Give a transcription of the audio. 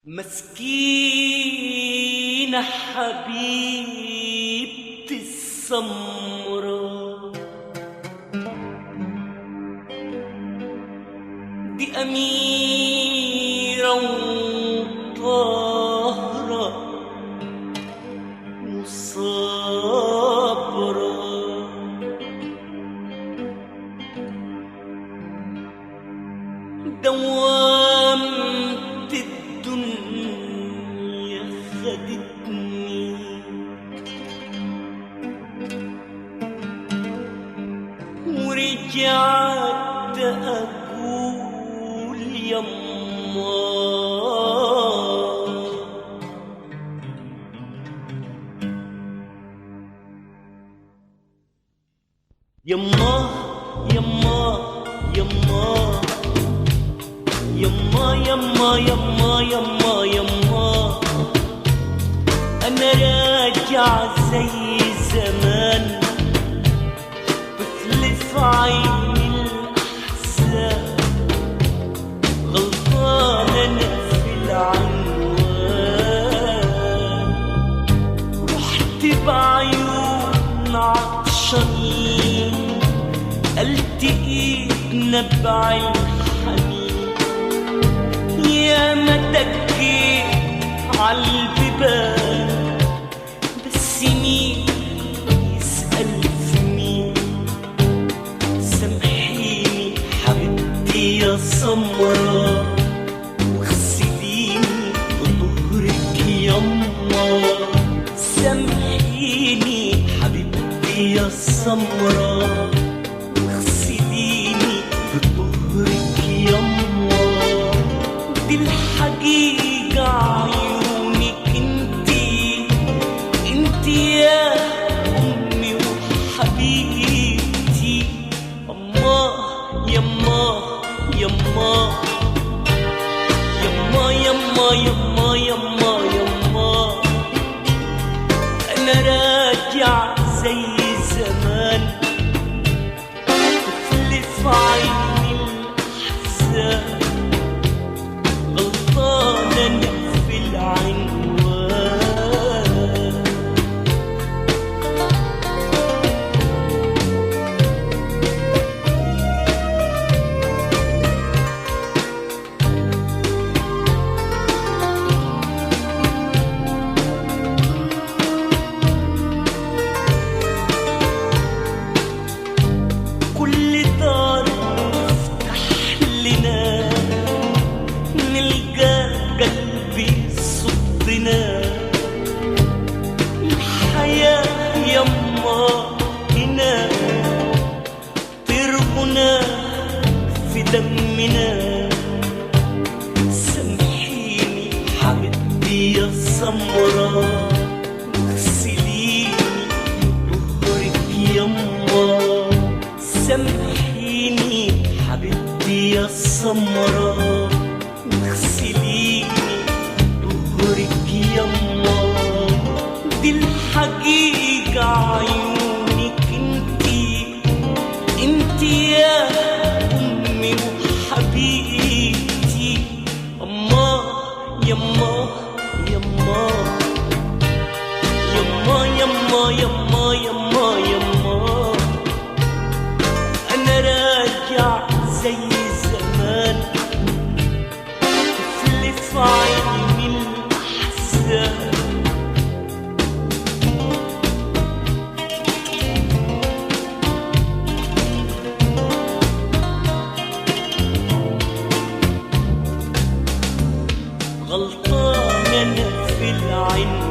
مسكينة حبيبتي السمرة، دي أميرة وطاهرة وصابرة، دوامت الدنيا خدتني ورجعت أقول يما يما يما يما يما يما يما يما يما، أنا راجع زي زمان، طفل في عين الأحزان، غلطان أنا في العنوان، رحت بعيون عطشانين التقيت نبع الحنين، يا ما تكيت عالبيبان بس مين يسأل في مين. سامحيني حبيبتي يا سمرة، واغسليني بظهرك يما. سامحيني حبيبتي يا سمرة، واغسليني بظهرك يما. دي الحقيقة عيونك انتي، انتي يا أمي وحبيبتي. أما يما يما يما يما يما يما يما، أنا راجع زي زمان، طفل في عين الأحزان، غلطان أنا في العنوان. كل دار تفتح لنا نلقى قلبي صدنا، الحياة يما هنا ترغنا في دمنا. سامحيني حبيبتي يا سمرة، واغسليني بظهرك يما. سامحيني حبيبتي يا سمرة، واغسليني بظهرك يما. دي الحقيقة عيونك انتي، انتي يا أمي وحبيبتي. أما يما يما يما يما يما يما يما، أنا راجع زي زمان، طفل في عين الأحزان. غلطان أنا في العنوان.